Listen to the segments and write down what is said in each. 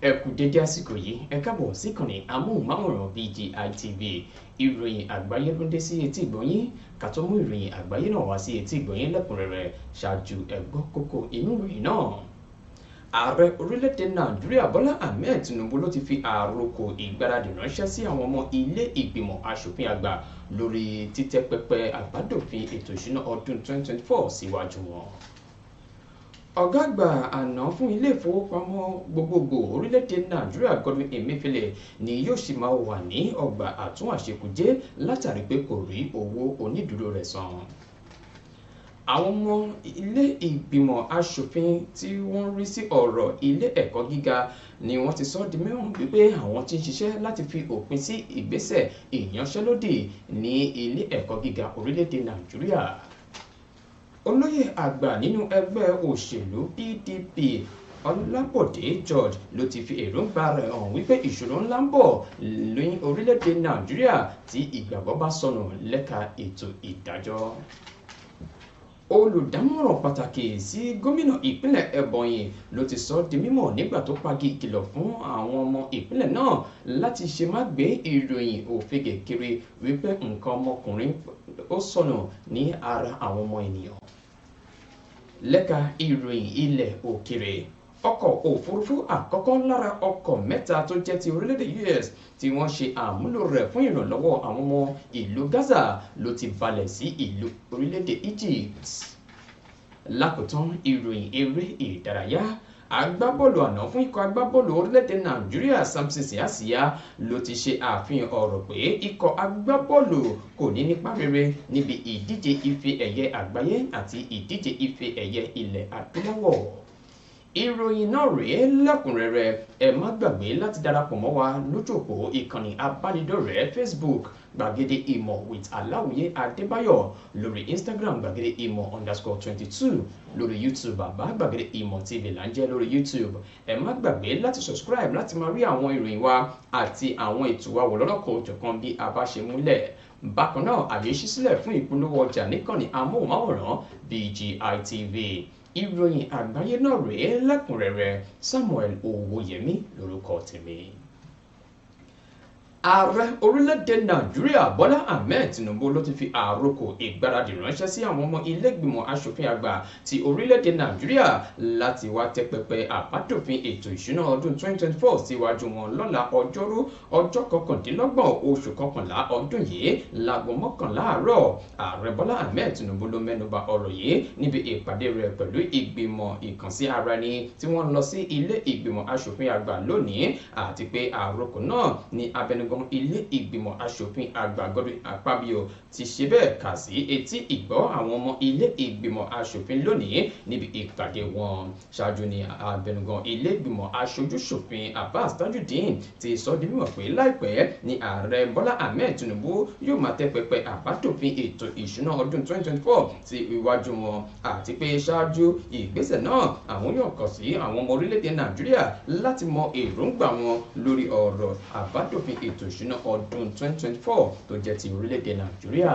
Ẹ kú dédé àsìkò yìí, ẹ káàbọ̀ síkànnì amóhùnmáwòrán BGI TV. Ìròyìn àgbáyé ló ń dé sí etí ìgbọ̀nyín. Ká tó mú ìròyìn àgbáyé náà wá sí etí ìgbọ̀nyín lẹ́kùnrẹ́rẹ́, ṣáájú ẹ gbọ́ kókó inú ìròyìn náà. Ààrẹ orílẹ̀-èdè Nàìjíríà Bọ́lá Ahmed Tinubu ló ti fi àròkọ ìgbáradì ránṣẹ́ sí àwọn ọmọ ilé ìgbìmọ̀ asòfin àgbà lórí títẹ́ pẹpẹ àbádòfin ètò ìṣúná ọdún 2024 síwájú wọn. Ọ̀gá àgbà àná fún ilé ìfowópamọ́ gbogbogbò orílẹ̀-èdè Nàìjíríà Godwin Emefiele ni yóò sì máa wà ní ọgbà àtúnwàṣe Kùjé látàrí pé kò rí owó onídùúró rẹ̀ san. Àwọn ọmọ ilé ìgbìmọ̀ asòfin tí wọ́n ń rí sí ọ̀rọ̀ ilé ẹ̀kọ́ gíga ni wọ́n ti sọ di mímọ̀ wípé àwọn ti ń ṣiṣẹ́ láti fi òpin sí ìgbésẹ̀ ìyanṣẹ́lódì ní ilé ẹ̀kọ́ gíga orílẹ̀-èdè Nàìjíríà. Olóyè àgbà nínú ẹgbẹ́ òṣèlú PDP Ọlábọ̀dé George ló ti fi èròǹgbà rẹ̀ hàn wípé ìṣòro ńlá ń bọ̀ ní orílẹ̀-èdè Nàìjíríà tí ìgbàgbọ́ bá sọnù lẹ́ka ètò ìdájọ́. Olùdámọ̀ràn pàtàkì sí gómìnà ìpínlẹ̀ Ebonyi ló ti sọ di mímọ̀ nígbà tó pagi ìkìlọ̀ fún àwọn ọmọ ìpínlẹ̀ náà láti ṣe má gbé ìròyìn òfegè kiri wípé nǹkan ọmọkùnrin ó sọnù ní ara àwọn ọmọ ènìyàn. Lẹ́ka ìròyìn ilẹ̀ òkèrè, ọkọ̀ òfurufú àkọ́kọ́ lára ọkọ̀ mẹ́ta tó jẹ́ ti orílẹ̀-èdè US tí wọ́n ṣe àmúlò rẹ̀ fún ìrànlọ́wọ́ àwọn ọmọ ìlú Gaza ló ti balẹ̀ sí ìlú orílẹ̀-èdè Egypt. Lákòótán ìròyìn eré ìdárayá, agbábọ́ọ̀lù àná fún ikọ̀ agbábọ́ọ̀lù orílẹ̀-èdè Nàìjíríà Samson Siasia ló ti ṣe àfihàn ọ̀rọ̀ pé ikọ̀ agbábọ́ọ̀lù kò ní nípa rere níbi ìdíje ife ẹ̀yẹ àgbáyé àti ìdíje ife ẹ̀yẹ ilẹ̀ adúláwọ̀. Ìròyìn náà rèé lẹ́kùnrẹ́rẹ́. Ẹ má gbàgbé láti darapọ̀ mọ́ wa lójú òpó ìkànnì abánidọ́rẹ̀ẹ́ Facebook Gbàgede Ìmọ̀ with Aláwìyé Adébáyọ̀, lórí Instagram Gbàgede Ìmọ̀ _22, lórí YouTube Bàbá Gbàgede Ìmọ̀ TV là ń jẹ́ lórí YouTube. Ẹ má gbàgbé láti subscribe láti máa rí àwọn ìròyìn wa àti àwọn ètò wa wò lọ́lọ́kan òjọ̀kan bí a bá ṣe múlẹ̀. Bákan náà, àyè ṣí sílẹ̀ fún ìpolówó ọjà níkànnì amóhùnmáwòrán BGI TV. Ìròyìn àgbáyé náà rèé lẹ́kùnrẹ́rẹ́. Samuel Owóyẹmí lórúkọ tèmi. Ààrẹ orílẹ̀-èdè Nàìjíríà Bọ́lá Ahmed Tinubu ló ti fi àròkọ ìgbáradì ránṣẹ́ sí àwọn ọmọ ilé-ìgbìmọ̀ asòfin àgbà ti orílẹ̀-èdè Nàìjíríà láti wá tẹ́ pẹpẹ àbádòfin ètò ìṣúná ọdún 2024 síwájú wọn lọ́la ọjọ́rú ọjọ́ 29 oṣù kọkànlá ọdún yìí láago 11 àárọ̀. Ààrẹ Bọ́lá Ahmed Tinubu ló mẹ́nuba ọ̀rọ̀ yìí níbi ìpàdé rẹ̀ pẹ̀lú ìgbìmọ̀ ìkànsí ara ẹni tí wọ́n lọ sí ilé ìgbìmọ̀ asòfin àgbà lónìí, àti pé àròkọ náà ní abẹnugan ilé ìgbìmọ̀ asòfin àgbà Godwin Akpabio ti ṣe bẹ́ẹ̀ kà sí etí ìgbọ́ àwọn ọmọ ilé ìgbìmọ̀ asòfin lónìí níbi ìpàdé wọn. Ṣáájú ni abẹnugan ilé ìgbìmọ̀ aṣojúṣòfin Abbas Tajudeen ti sọ di mímọ̀ pé láìpẹ́ ni ààrẹ Bọ́lá Ahmed Tinubu yóò máa tẹ́ pẹpẹ àbádòfin ètò ìṣúná ọdún 2024 sí iwájú wọn, àti pé ṣáájú ìgbésẹ̀ náà àwọn yóò kàn sí àwọn ọmọ orílẹ̀-èdè Nàìjíríà láti mọ èròǹgbà wọn lórí ọ̀rọ̀ àbádòfin ètò ìṣúná ọdún 2024 tó jẹ́ ti orílẹ̀-èdè Nàìjíríà.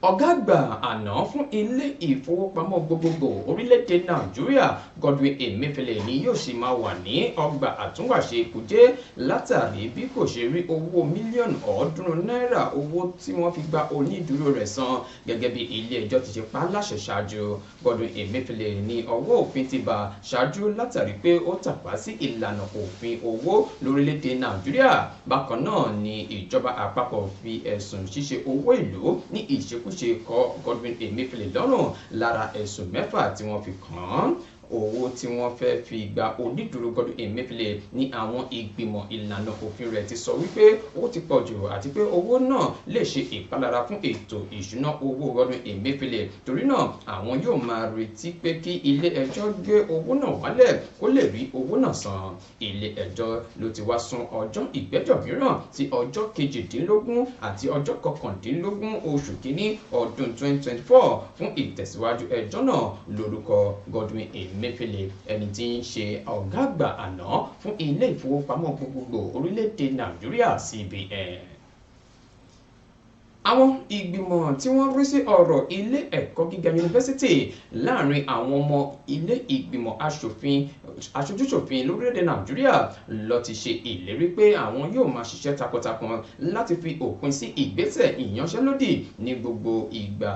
Ọ̀gá àgbà àná fún ilé ìfowópamọ́ gbogbogbò orílẹ̀-èdè Nàìjíríà Godwin Emefiele ni yóò sì máa wà ní ọgbà àtúnwàṣe Kùjé látàrí bí kò ṣe rí owó mílíọ̀nù 300 náírà owó tí wọ́n fi gba onídùúró rẹ̀ san gẹ́gẹ́ bí ilé ẹjọ́ ti ṣe pa á láṣẹ ṣáájú. Godwin Emefiele ní ọwọ́ òfin ti bà ṣáájú látàrí pé ó tàpá sí ìlànà òfin owó lórílẹ̀-èdè Nàìjíríà. Bákan náà ni ìjọba àpapọ̀ fi ẹ̀sùn ṣíṣe owó ìlú ní ìṣekúṣe kọ Godwin Emefiele lọ́rùn lára ẹ̀sùn mẹ́fà tí wọ́n fi kàn án. Owó tí wọ́n fẹ́ fi gba onídùúró Godwin Emefiele ní àwọn ìgbìmọ̀ ìlànà òfin rẹ̀ ti sọ wípé ó ti pọ̀ jù, àti pé owó náà lè ṣe ìpalára fún ètò ìṣúná owó Godwin Emefiele. Torí náà àwọn yóò máa retí pé kí ilé ẹjọ́ gbé owó náà wálẹ̀ kó lè rí owó náà san. Ilé ẹjọ́ ló ti wá sún ọjọ́ ìgbẹ́jọ́ mìíràn sí ọjọ́ 18 àti ọjọ́ 19 oṣù kínní ọdún 2024 fún ìtẹ̀síwájú ẹjọ́ náà lórúkọ Godwin Emefiele, ẹni tí ń ṣe ọ̀gá àgbà àná fún ilé ìfowópamọ́ gbogbogbò orílẹ̀-èdè Nàìjíríà CBN. Àwọn ìgbìmọ̀ tí wọ́n rí sí ọ̀rọ̀ ilé ẹ̀kọ́ gíga yunifásítì láàrin àwọn ọmọ ilé ìgbìmọ̀ aṣojúṣòfin lórílẹ̀‐èdè Nàìjíríà ló ti ṣe ìlérí pé àwọn yóò máa ṣiṣẹ́ takuntakun láti fi òpin sí ìgbésẹ̀ ìyanṣẹ́lódì ní gbogbo ìgbà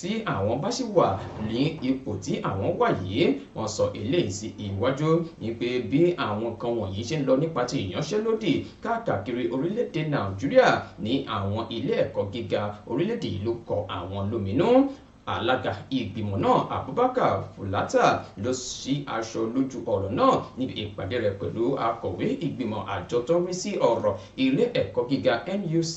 tí àwọn bá sì wà ní ipò tí àwọn wà yìí. Wọ́n sọ eléyìí sí iwájú ní pé bí àwọn kan wọ̀nyí ṣe ń lọ nípa ti ìyanṣẹ́lódì káàkiri orílẹ̀-èdè Nàìjíríà ní àwọn ilé ẹ̀kọ́ gíga orílẹ̀-èdè yìí ló kọ àwọn lóminú. Alága ìgbìmọ̀ náà Abubakar Fulata ló ṣí aṣọ lójú ọ̀rọ̀ náà níbi ìpàdé rẹ̀ pẹ̀lú akọ̀wé ìgbìmọ̀ àjọ tó ń rí sí ọ̀rọ̀ ilé ẹ̀kọ́ gíga NUC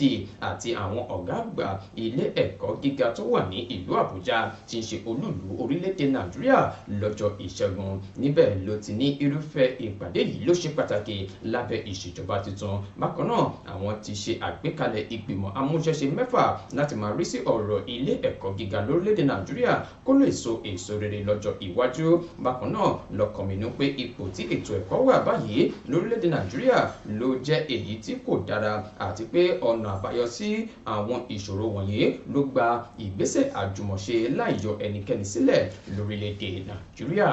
àti àwọn ọ̀gá àgbà ilé ẹ̀kọ́ gíga tó wà ní ìlú Àbújá tí ń ṣe olúìlú orílẹ̀-èdè Nàìjíríà lọ́jọ́ Ìṣẹ́gun. Níbẹ̀ ló ti ní irúfẹ́ ìpàdé yìí ló ṣe pàtàkì lábẹ́ ìṣèjọba tuntun. Bákan náà àwọn ti ṣe àgbékalẹ̀ ìgbìmọ̀ amúṣẹ́ṣe 6 láti máa rí sí ọ̀rọ̀ ilé ẹ̀kọ́ gíga lórílẹ̀-èdè Nàìjíríà kó lè so èso rere lọ́jọ́ iwájú. Bákan náà lọ́kànmínú pé ipò tí ètò ẹ̀kọ́ wà báyìí lórílẹ̀-èdè Nàìjíríà ló jẹ́ èyí tí kò dára àti pé ọ̀nà àbáyọ sí àwọn ìṣòro wọ̀nyí ló gba ìgbésẹ̀ àjùmọ̀ṣe láì yọ ẹnikẹ́ni sílẹ̀ lórílẹ̀-èdè Nàìjíríà.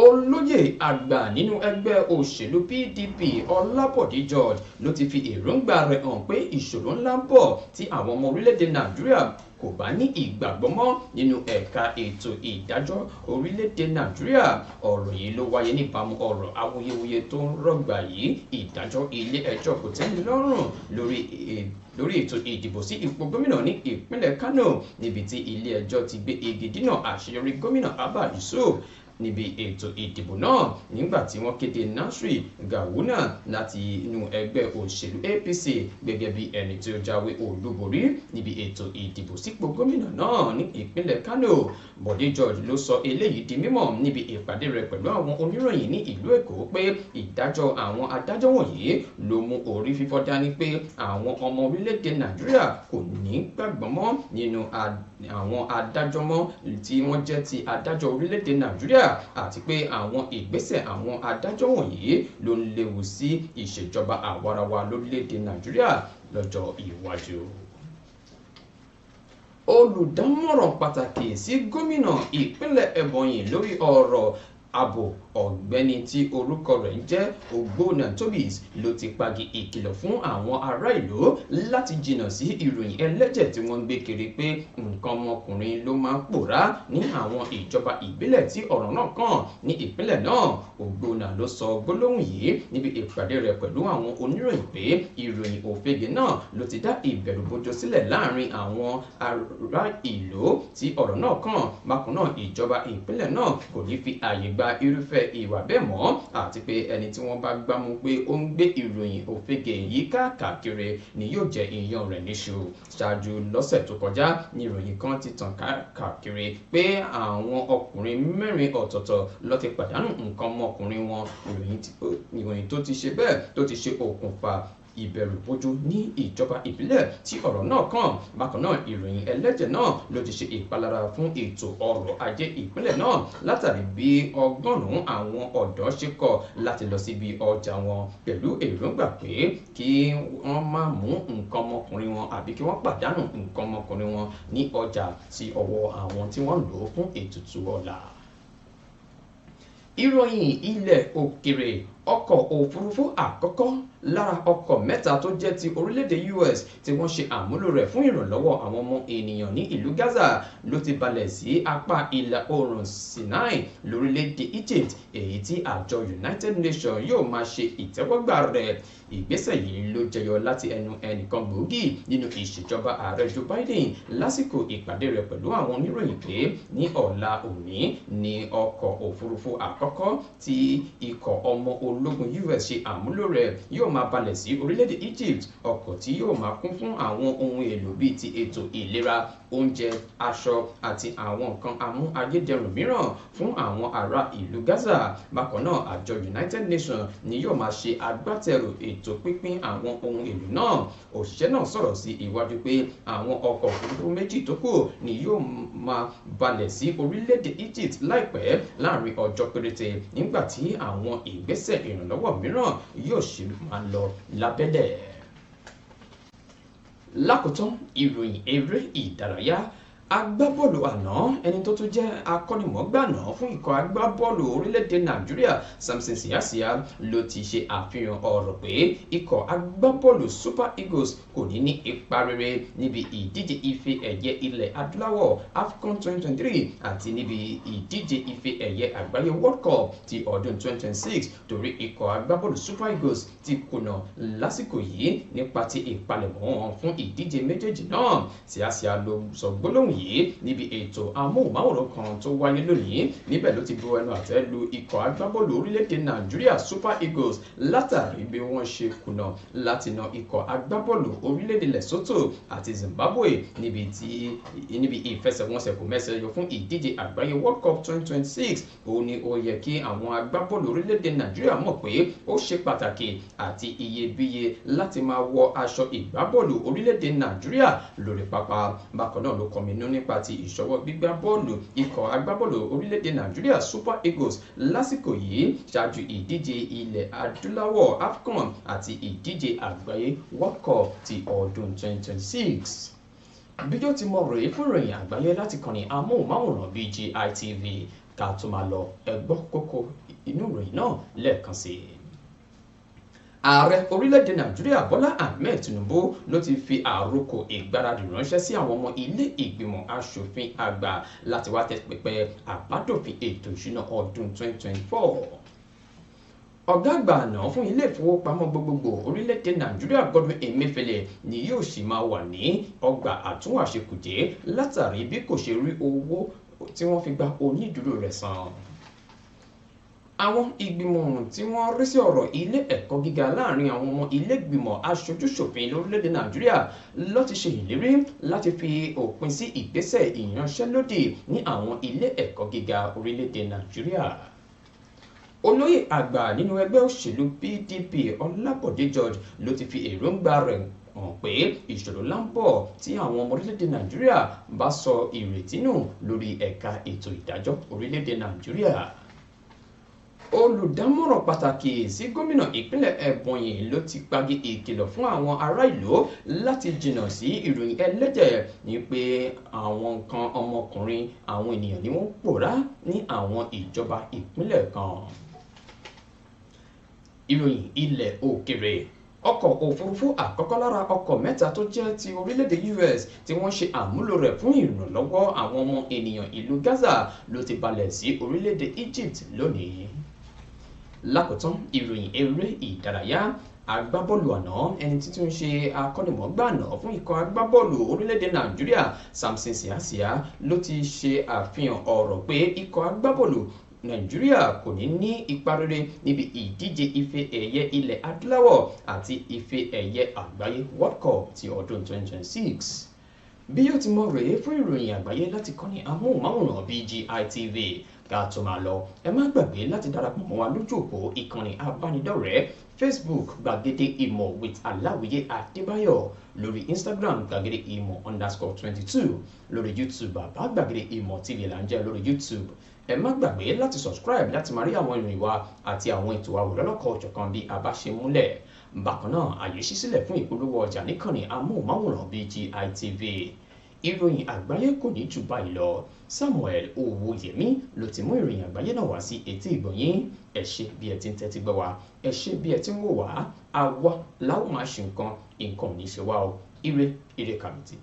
Olóyè àgbà nínú ẹgbẹ́ òṣèlú PDP Ọlábọ̀dé George ló ti fi èròǹgbà rẹ̀ hàn pé ìṣòro ńlá ń bọ̀ tí àwọn ọmọ orílẹ̀-èdè Nàìjíríà kò bá ní ìgbàgbọ́ mọ́ nínú ẹ̀ka ètò ìdájọ́ orílẹ̀-èdè Nàìjíríà. Ọ̀rọ̀ yìí ló wáyé níbàámu ọ̀rọ̀ awuyewuye tó ń rọ̀gbà yìí ìdájọ́ ilé ẹjọ́ kòtẹ́nilọ́rùn lórí ètò ìdìbò sí ipò gómìnà ní ìpínlẹ̀ Kano níbi tí ilé ẹjọ́ ti gbé igi dínà àṣeyọrí gómìnà Abba Yusuf níbi ètò ìdìbò náà nígbà tí wọ́n kéde Nasri Gawuna láti inú ẹgbẹ́ òṣèlú APC gẹ́gẹ́ bí ẹni tí ó jáwé olúborí níbi ètò ìdìbò sípò gómìnà náà ní ìpínlẹ̀ Kano. Bọ̀dé George ló sọ eléyìí di mímọ̀ níbi ìpàdé rẹ̀ pẹ̀lú àwọn oníròyìn ní ìlú Èkó pé ìdájọ́ àwọn adájọ́ wọ̀nyí ló mú orí fífọ́ dání pé àwọn ọmọ orílẹ̀-èdè Nàìjíríà kò ní gbàgbọ́ mọ́ nínú àwọn adájọ́ mọ́ tí wọ́n jẹ́ ti adájọ́ orílẹ̀-èdè Nàìjíríà àti pé àwọn ìgbésẹ̀ àwọn adájọ́ wọ̀nyí ló ń léwu sí ìṣèjọba àwarawa lórílẹ̀-èdè Nàìjíríà lọ́jọ́ iwájú. Olùdámọ̀ràn pàtàkì sí gómìnà ìpínlẹ̀ Ebonyi lórí ọ̀rọ̀ ààbò ọ̀gbẹ́ni tí orúkọ rẹ̀ ń jẹ́ Ogbonna Tobias ló ti pagi ìkìlọ̀ fún àwọn ará ìlú láti jìnnà sí ìròyìn ẹlẹ́jẹ̀ tí wọ́n ń gbé kiri pé nǹkan ọmọkùnrin ló máa ń pòórá ní àwọn ìjọba ìbílẹ̀ tí ọ̀rọ̀ náà kàn ní ìpínlẹ̀ náà. Ogbonna ló sọ gbólóhùn yìí níbi ìpàdé rẹ̀ pẹ̀lú àwọn oníròyìn pé ìròyìn òfegè náà ló ti dá ìbẹ̀rùbojo sílẹ̀ láàrin àwọn ará ìlú tí ọ̀rọ̀ náà kàn. Bákan náà ìjọba ìpínlẹ̀ náà kò ní fi ààyè gba irúfẹ́ ìwà bẹ́ẹ̀ mọ́ àti pé ẹni tí wọ́n bá gbámú pé ó ń gbé ìròyìn òfegè yìí káàkiri ni yóò jẹ ìyàn rẹ̀ níṣu. Ṣáájú lọ́sẹ̀ tó kọjá ní ìròyìn kan ti tàn káàkiri pé àwọn ọkùnrin 4 ọ̀tọ̀ọ̀tọ̀ ló ti pàdánù nǹkan ọmọkùnrin wọn. Ìròyìn tó ti ṣe bẹ́ẹ̀ tó ti ṣe okùnfà ìbẹ̀rùbojo ní ìjọba ìbílẹ̀ tí ọ̀rọ̀ náà kàn. Bákan náà ìròyìn ẹlẹ́jẹ̀ náà ló ti ṣe ìpalára fún ètò ọrọ̀ ajé ìpínlẹ̀ náà látàrí bí 100 àwọn ọ̀dọ́ ṣe kọ̀ láti lọ síbi ọjà wọn pẹ̀lú èròǹgbà pé kí wọ́n má mú nǹkan ọmọkùnrin wọn àbí kí wọ́n pàdánù nǹkan ọmọkùnrin wọn ní ọjà sí ọwọ́ àwọn tí wọ́n lò ó fún ètùtù ọ̀la. Ìròyìn ilẹ̀ òkèrè. Ọkọ̀ òfurufú àkọ́kọ́ lára ọkọ̀ 3 tó jẹ́ ti orílẹ̀-èdè US tí wọ́n ṣe àmúlò rẹ̀ fún ìrànlọ́wọ́ àwọn ọmọ ènìyàn ní ìlú Gaza ló ti balẹ̀ sí apá ìlà oòrùn Sinai lórílẹ̀-èdè Egypt, èyí tí àjọ United Nations yóò máa ṣe ìtẹ́wọ́gbà rẹ̀. Ìgbésẹ̀ yìí ló jẹyọ láti ẹnu ẹnìkan gbòógì nínú ìṣèjọba ààrẹ Joe Biden lásìkò ìpàdé rẹ̀ pẹ̀lú àwọn oníròyìn pé ní ọ̀la òní ni ọkọ̀ òfurufú àkọ́kọ́ tí ikọ̀ ọmọ ológun US ṣe àmúlò rẹ̀ yóò máa balẹ̀ sí orílẹ̀-èdè Egypt, ọkọ̀ tí yóò máa kún fún àwọn ohun èlò bíi ti ètò ìlera, oúnjẹ, aṣọ àti àwọn nǹkan amú ayédẹrùn mìíràn fún àwọn ará ìlú Gaza. Bákan náà àjọ United Nations ni yóò máa ṣe agbátẹrù ètò pínpín àwọn ohun èlò náà. Òṣìṣẹ́ náà sọ̀rọ̀ sí iwájú pé àwọn ọkọ̀ òfurufú 2 tó kù ni yóò máa balẹ̀ sí orílẹ̀-èdè Egypt láìpẹ́ láàrin ọjọ́ péréte nígbà tí àwọn ìgbésẹ̀ ìrànlọ́wọ́ mìíràn yóò ṣì máa lọ lábẹ́lẹ̀. Lákòótán, ìròyìn eré ìdárayá. Agbábọ́ọ̀lù àná, ẹni tó tún jẹ́ akọ́nimọ̀ọ́gbá àná fún ikọ̀ agbábọ́ọ̀lù orílẹ̀-èdè Nàìjíríà, Samson Siasia, ló ti ṣe àfihàn ọ̀rọ̀ pé ikọ̀ agbábọ́ọ̀lù Super Eagles kò ní ní ipa rere níbi ìdíje ife ẹ̀yẹ ilẹ̀ adúláwọ̀ AFCON 2023 àti níbi ìdíje ife ẹ̀yẹ àgbáyé World Cup ti ọdún 2026, torí ikọ̀ agbábọ́ọ̀lù Super Eagles ti kùnà lásìkò yìí nípa ti ìpalẹ̀mọ́ wọn fún ìdíje méjèèjì náà. Siasia ló sọ gbólóhùn yìí níbi ètò amóhùnmáwòrán kan tó wáyé lónìí. Níbẹ̀ ló ti bu ẹnu àtẹ́ lu ikọ̀ agbábọ́ọ̀lù orílẹ̀-èdè Nàìjíríà Super Eagles látàrí bí wọ́n ṣe kùnà láti na ikọ̀ agbábọ́ọ̀lù orílẹ̀-èdè Lesotho àti Zimbabwe níbi ìfẹsẹ̀wọnsẹ̀ kò mẹ́sẹ̀ yọ fún ìdíje àgbáyé World Cup 2026. Ó ní ó yẹ kí àwọn agbábọ́ọ̀lù orílẹ̀-èdè Nàìjíríà mọ̀ pé ó ṣe pàtàkì àti iyebíye láti máa wọ aṣọ ìgbábọ́ọ̀lù orílẹ̀-èdè Nàìjíríà lórí pápá. Bákan náà ló kọminú nípa ti ìṣọwọ́ gbígbá bọ́ọ̀lù ikọ̀ agbábọ́ọ̀lù orílẹ̀-èdè Nàìjíríà Super Eagles lásìkò yìí ṣáájú ìdíje ilẹ̀ adúláwọ̀ AFCON àti ìdíje àgbáyé World Cup ti ọdún 2026. Bí yóò ti mọ rèé fún ìròyìn àgbáyé láti kànnì amóhùnmáwòrán BGI TV. Ká tó máa lọ, ẹ gbọ́ kókó inú ìròyìn náà lẹ́ẹ̀kan sí i. Ààrẹ orílẹ̀-èdè Nàìjíríà Bọ́lá Ahmed Tinubu ló ti fi àròkọ ìgbáradì ránṣẹ́ sí àwọn ọmọ ilé ìgbìmọ̀ asòfin àgbà láti wá tẹ́ pẹpẹ àbádòfin ètò ìṣúná ọdún 2024. Ọ̀gá àgbà àná fún ilé ìfowópamọ́ gbogbogbò orílẹ̀-èdè Nàìjíríà Godwin Emefiele ni yóò sì máa wà ní ọgbà àtúnwàṣe Kùjé látàrí bí kò ṣe rí owó tí wọ́n fi gba onídùúró rẹ̀ san. Àwọn ìgbìmọ̀ tí wọ́n rí sí ọ̀rọ̀ ilé ẹ̀kọ́ gíga láàrin àwọn ọmọ ilé ìgbìmọ̀ aṣojúṣòfin lórílẹ̀‐èdè Nàìjíríà ló ti ṣe ìlérí láti fi òpin sí ìgbésẹ̀ ìyanṣẹ́lódì ní àwọn ilé ẹ̀kọ́ gíga orílẹ̀‐èdè Nàìjíríà. Olóyè àgbà nínú ẹgbẹ́ òṣèlú PDP Ọlábọ̀dé George ló ti fi èròǹgbà rẹ̀ hàn pé ìṣòro ńlá ń bọ̀ tí àwọn ọmọ orílẹ̀-èdè Nàìjíríà bá sọ ìrètí nù lórí ẹ̀ka ètò ìdájọ́ orílẹ̀-èdè Nàìjíríà. Olùdámọ̀ràn pàtàkì sí gómìnà ìpínlẹ̀ Ebonyi ló ti pagi ìkìlọ̀ fún àwọn ará ìlú láti jìnnà sí ìròyìn ẹlẹ́jẹ̀ ní pé àwọn nǹkan ọmọkùnrin àwọn ènìyàn ni wọ́n pòórá ní àwọn ìjọba ìpínlẹ̀ kan. Ìròyìn ilẹ̀ òkèrè. Ọkọ̀ òfurufú àkọ́kọ́ lára ọkọ̀ mẹ́ta tó jẹ́ ti orílẹ̀-èdè US tí wọ́n ṣe àmúlò rẹ̀ fún ìrànlọ́wọ́ àwọn ọmọ ènìyàn ìlú Gaza ló ti balẹ̀ sí orílẹ̀-èdè Egypt lónìí. Lákòótán, ìròyìn eré ìdárayá. Agbábọ́ọ̀lù àná, ẹni tí tún ṣe akọ́nimọ̀ọ́gbá àná fún ikọ̀ agbábọ́ọ̀lù orílẹ̀-èdè Nàìjíríà Samson Siasia ló ti ṣe àfihàn ọ̀rọ̀ pé ikọ̀ agbábọ́ọ̀lù Nàìjíríà kò ní ní ipa rere níbi ìdíje ife ẹ̀yẹ ilẹ̀ adúláwọ̀ àti ife ẹ̀yẹ àgbáyé World Cup ti ọdún 2026. Bí yóò ti mọ rèé fún ìròyìn àgbáyé láti kànnì amóhùnmáwòrán BGI TV. Ká tó máa lọ, ẹ má gbàgbé láti darapọ̀ mọ́ wa lójú òpó ìkànnì abánidọ́rẹ̀ẹ́ Facebook Gbàgede Ìmọ̀ with Aláwìyé Adébáyọ̀, lórí Instagram Gbàgede Ìmọ̀ _22, lórí YouTube Bàbá Gbàgede Ìmọ̀ TV là ń jẹ́ lórí YouTube. Ẹ má gbàgbé láti subscribe láti máa rí àwọn ìròyìn wa àti àwọn ètò wa wò lọ́lọ́kan-ò-jọ̀kan bí a bá ṣe múlẹ̀. Bákan náà, àyè ṣí sílẹ̀ fún ìpolówó ọjà níkànnì amóhùnmáwòrán BGI TV. Ìròyìn àgbáyé kò ní jù báyìí lọ. Samuel Owóyẹmí ló ti mú ìròyìn àgbáyé náà wá sí etí ìgbọ̀nyín. Ẹ ṣé bí ẹ ti ń tẹ́tí gbọ́ wa, ẹ ṣé bí ẹ ti ń wò wá. Àwa la ó máa ṣe nǹkan, nǹkan ò ní ṣe wá o. Ire ire kàbìtì.